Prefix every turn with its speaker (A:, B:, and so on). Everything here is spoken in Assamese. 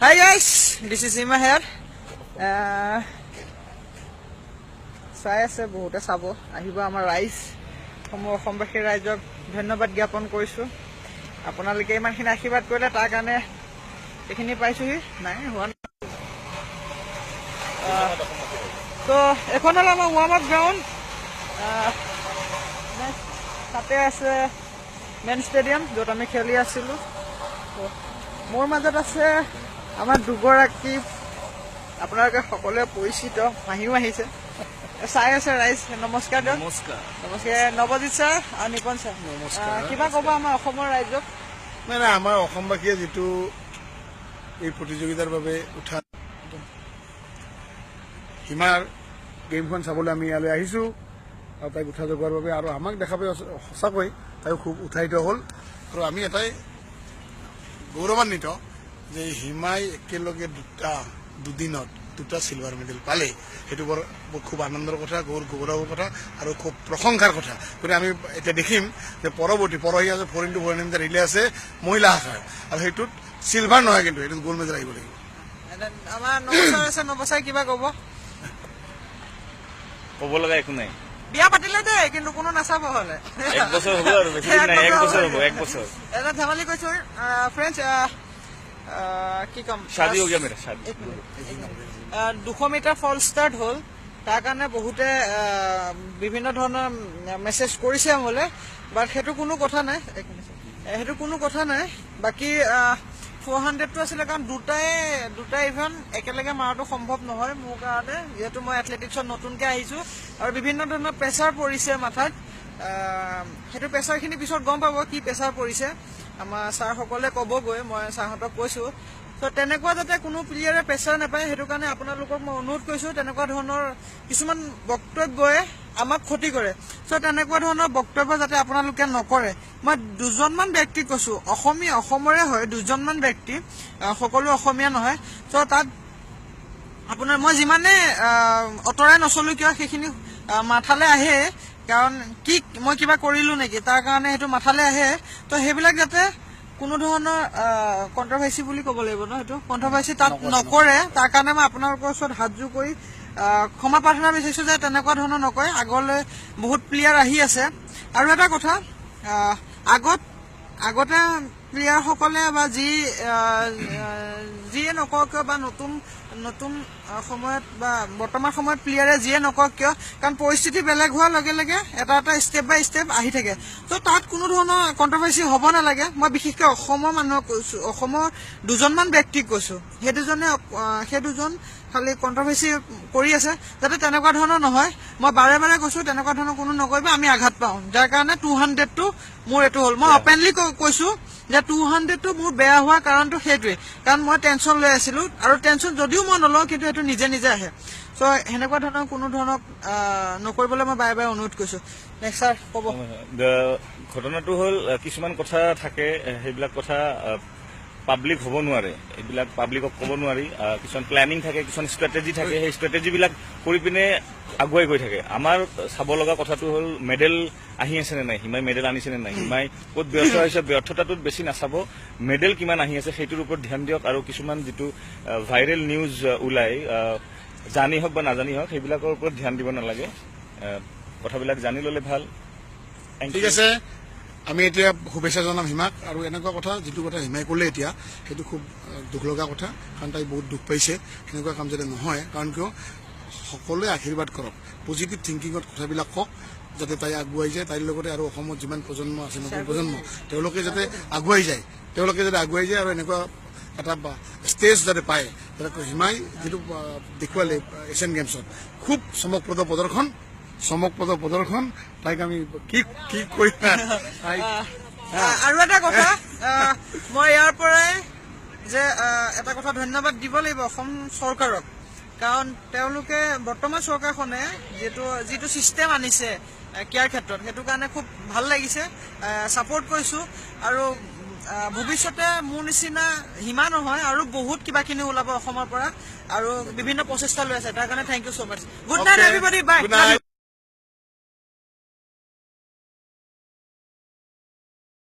A: Hi guys, this is Hima here. চাই আছে, বহুতে চাব আহিব। আমাৰ ৰাইজ সমূহ, অসমবাসী ৰাইজক ধন্যবাদ জ্ঞাপন কৰিছোঁ। আপোনালোকে ইমানখিনি আশীৰ্বাদ কৰিলে, তাৰ কাৰণে এইখিনি পাইছোহি। নাই হোৱা নাই। ত' এখন হ'ল আমাৰ ৱাৰ্ম আপ গ্ৰাউণ্ড। তাতে আছে মেইন ষ্টেডিয়াম, য'ত আমি খেলি আছিলোঁ। ত' মোৰ মাজত আছে আমাৰ দুগৰাকী আপোনালোকে সকলোৱে পৰিচিত, হাঁহিও আহিছে, চাই আছে ৰাইজ। নমস্কাৰ দিয়ক।
B: নমস্কাৰ।
A: নমস্কাৰ নৱজিৎ ছাৰ আৰু নিপন ছাৰ।
B: নমস্কাৰ।
A: কিবা ক'ব আমাৰ অসমৰ ৰাইজক?
B: নাই, আমাৰ অসমবাসীয়ে যিটো এই প্ৰতিযোগিতাৰ বাবে উঠা হিমাৰ গেমখন চাবলৈ আমি ইয়ালৈ আহিছোঁ আৰু তাইক উৎসাহ যোগোৱাৰ বাবে আৰু আমাক দেখা পাই সঁচাকৈ তাইও খুব উৎসাহিত হ'ল। আৰু আমি এটাই গৌৰৱান্বিত যে হিমাই একেলগে দুটা দুদিনত দুটা চিলভাৰ মেডেল পালে। সেইটো বৰ খুব আনন্দৰ কথা, গৌৰৱৰ কথা আৰু খুব প্ৰশংসাৰ কথা। গতিকে আমি এতিয়া দেখিম যে পৰৱৰ্তী পৰহি আছে 4x400 meter relay আছে মহিলা শাখাৰ আৰু সেইটোত চিলভাৰ নহয়, কিন্তু সেইটোত গ'ল্ড মেডেল আহিব লাগিব।
A: And then আমাৰ নৱ ছাৰ আছে, নৱ ছাৰ কিবা ক'ব?
C: ক'ব লগা একো নাই।
A: বিয়া পাতিলে দেই, কিন্তু কোনো নাচাব হলে।
C: এক বছৰ হ'ব আৰু, বেছি দিন নাই, এক বছৰ হ'ব, এক বছৰ।
A: এটা ধেমালি কৈছো ফ্ৰেণ্ডছ, কি ক'ম।
C: शादी हो गया मेरा, शादी।
A: এক মিনিট। 200 মিটাৰ ফল ষ্টাৰ্ট হ'ল, তাৰ কাৰণে বহুতে বিভিন্ন ধৰণৰ মেছেজ কৰিছে মোলৈ, বাট সেইটো কোনো কথা নাই। এক মিনিট, সেইটো কোনো কথা নাই। বাকী 400টো আছিলে, কাৰণ দুটা ইভেণ্ট একেলগে মাৰাটো সম্ভৱ নহয় মোৰ কাৰণে, যিহেতু মই এথলেটিক্সত নতুনকৈ আহিছোঁ আৰু বিভিন্ন ধৰণৰ প্ৰেছাৰ পৰিছে মাথাত। সেইটো প্ৰেছাৰখিনি পিছত গম পাব কি প্ৰেছাৰ পৰিছে, আমাৰ ছাৰসকলে ক'বগৈ, মই ছাৰহঁতক কৈছোঁ। ত' তেনেকুৱা যাতে কোনো প্লেয়াৰে প্ৰেছাৰ নাপায়, সেইটো কাৰণে আপোনালোকক মই অনুৰোধ কৰিছোঁ। তেনেকুৱা ধৰণৰ কিছুমান বক্তব্যই আমাক ক্ষতি কৰে, চ' তেনেকুৱা ধৰণৰ বক্তব্য যাতে আপোনালোকে নকৰে। মই দুজনমান ব্যক্তিক কৈছোঁ, অসমীয়া, অসমৰে হয় দুজনমান ব্যক্তি, সকলো অসমীয়া নহয়। চ' তাত আপোনাৰ মই যিমানে আঁতৰাই নচলো কিয়, সেইখিনি মাথালে আহে, কাৰণ কি মই কিবা কৰিলো নেকি, তাৰ কাৰণে সেইটো মাথালে আহে। তো সেইবিলাক যাতে কোনো ধৰণৰ কণ্ট্ৰভাৰ্চি বুলি ক'ব লাগিব ন, সেইটো কণ্ট্ৰভাৰ্চি তাত নকৰে, তাৰ কাৰণে মই আপোনালোকৰ ওচৰত হাতযোৰ কৰি ক্ষমা প্ৰাৰ্থনা বিচাৰিছো যে তেনেকুৱা ধৰণৰ নকৰে। আগলৈ বহুত প্লেয়াৰ আহি আছে। আৰু এটা কথা, আগতে প্লেয়াৰসকলে বা যি আহ, আহ, যিয়ে নকওক কিয় বা নতুন নতুন সময়ত বা বৰ্তমান সময়ত প্লেয়াৰে যিয়ে নকওক কিয়, কাৰণ পৰিস্থিতি বেলেগ হোৱাৰ লগে লগে এটা এটা ষ্টেপ বাই ষ্টেপ আহি থাকে। ত' তাত কোনো ধৰণৰ কণ্ট্ৰভাৰ্চি হ'ব নালাগে। মই বিশেষকৈ অসমৰ মানুহক কৈছো, অসমৰ দুজনমান ব্যক্তিক কৈছো, সেই দুজন খালি কণ্ট্ৰভাৰ্চি কৰি আছে, যাতে তেনেকুৱা ধৰণৰ নহয়। মই বাৰে বাৰে কৈছো, তেনেকুৱা ধৰণৰ কোনো নকৰিব, আমি আঘাত পাওঁ, যাৰ কাৰণে 200টো মোৰ এইটো হ'ল। মই অপেনলি কৈছো যে 200টো মোৰ বেয়া হোৱাৰ কাৰণটো সেইটোৱে, কাৰণ মই টেনশ্যন লৈ আছিলো আৰু টেনশ্যন যদিও মই নলওঁ, কিন্তু সেইটো নিজে নিজে আহে। চ' সেনেকুৱা ধৰণৰ কোনো ধৰণৰ নকৰিবলৈ মই বাৰে বাৰে অনুৰোধ কৰিছো। নেক্সট ছাৰ ক'ব।
C: ঘটনাটো হ'ল, কিছুমান কথা থাকে, সেইবিলাক কথা পাব্লিক হ'ব নোৱাৰে, এইবিলাক পাব্লিকক ক'ব নোৱাৰি। কিছুমান প্লেনিং থাকে, কিছুমান ষ্ট্ৰেটেজি থাকে, সেই ষ্ট্ৰেটেজিবিলাক কৰি পিনে আগুৱাই গৈ থাকে। আমাৰ চাব লগা কথাটো হ'ল মেডেল আহি আছে নে নাই, হিমাই মেডেল আনিছে নে নাই, হিমাই ক'ত ব্যৰ্থ হৈছে, ব্যৰ্থতাটোত বেছি নাচাব, মেডেল কিমান আহি আছে সেইটোৰ ওপৰত ধ্যান দিয়ক। আৰু কিছুমান যিটো ভাইৰেল নিউজ ওলাই, জানি হওক বা নাজানি হওক, সেইবিলাকৰ ওপৰত ধ্যান দিব নালাগে। কথাবিলাক জানি ল'লে ভাল। Thank
B: ঠিক
C: you.
B: আছে, আমি এতিয়া শুভেচ্ছা জনাম হিমাক। আৰু এনেকুৱা কথা, যিটো কথা হিমাই ক'লে এতিয়া, সেইটো খুব দুখ লগা কথা, কাৰণ তাই বহুত দুখ পাইছে। সেনেকুৱা কাম যাতে নহয়, কাৰণ কিয় সকলোৱে আশীৰ্বাদ কৰক, পজিটিভ থিংকিঙত কথাবিলাক কওক, যাতে তাই আগুৱাই যায়। তাইৰ লগতে আৰু অসমত যিমান প্ৰজন্ম আছে, নতুন প্ৰজন্ম, তেওঁলোকে যাতে আগুৱাই যায়, তেওঁলোকে যাতে আগুৱাই যায় আৰু এনেকুৱা এটা ষ্টেজ যাতে পায়। যাতে হিমাই যিটো দেখুৱালে এছিয়ান গেমছত, খুব চমকপ্ৰদ প্ৰদৰ্শন, চমকপ্ৰদ প্ৰদৰ্শন। তাইক আমি কি কি কৰিম তাইক।
A: আৰু এটা কথা, মই ইয়াৰ পৰাই যে এটা কথা ধন্যবাদ দিব লাগিব অসম চৰকাৰক, কাৰণ তেওঁলোকে বৰ্তমান চৰকাৰখনে যিটো ছিষ্টেম আনিছে ক্ৰীড়াৰ ক্ষেত্ৰত, সেইটো কাৰণে খুব ভাল লাগিছে, ছাপৰ্ট কৰিছোঁ। আৰু ভৱিষ্যতে মোৰ নিচিনা হিমা নহয়, আৰু বহুত কিবাকিনি ওলাব অসমৰ পৰা আৰু বিভিন্ন প্ৰচেষ্টা লৈ আছে, তাৰ কাৰণে thank you so much. Good night everybody, bye.
B: Good night.